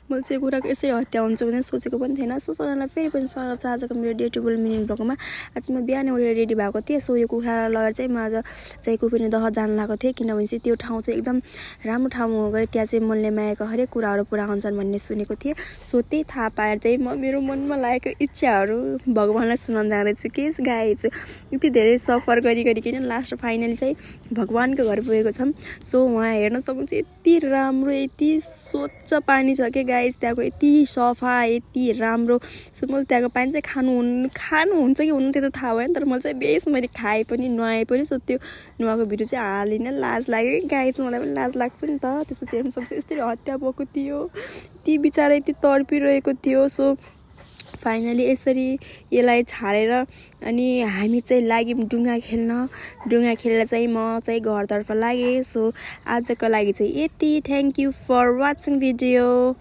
मैले चाहिँ कुराको यसरी हत्या हुन्छ भने सोचेको पनि थिएन। सो सबैजनालाई फेरि पनि स्वागत छ आजको मेरो डे टेबल मिनिङ ब्लगमा। आज म बिहानै उठेर रेडी भएको थिएँ। सो यो कुखुरा लगेर चाहिँ म आज चाहिँ कुपिने दह जान लागेको थिएँ, किनभने चाहिँ त्यो ठाउँ चाहिँ एकदम राम्रो ठाउँ हो गएर त्यहाँ चाहिँ मनले मागेको हरेक कुराहरू पुरा हुन्छन् भन्ने सुनेको थिएँ। सो त्यही थाहा पाएर चाहिँ म मेरो मनमा लागेको इच्छाहरू भगवान्लाई सुनाउन जाँदैछु कि गाएछु। यति धेरै सफर गरिकन लास्ट फाइनली चाहिँ भगवान्को घर पुगेको छौँ। सो उहाँ हेर्न सक्नुहुन्छ यति राम्रो यति स्वच्छ पानी छ कि गाइस, त्यहाँको यति सफा यति राम्रो। सो मैले त्यहाँको पानी चाहिँ खानुहुन्छ कि हुनु त्यो त थाहा भएन, तर मैले चाहिँ बेस मैले खाएँ पनि नुहाएँ पनि। सो त्यो नुहाएको भिडियो चाहिँ हालिन लाज लाग्यो कि गाइस, मलाई पनि लाज लाग्छ नि त। त्यसपछि हेर्न सक्छ यस्तरी हत्या भएको थियो, ती बिचरा यति तडपिरहेको थियो। सो फाइनली यसरी यसलाई छाडेर अनि हामी चाहिँ लाग्यौँ डुङ्गा खेलेर चाहिँ म चाहिँ घरतर्फ लागेँ। सो आजको लागि चाहिँ यति। Thank you for watching video.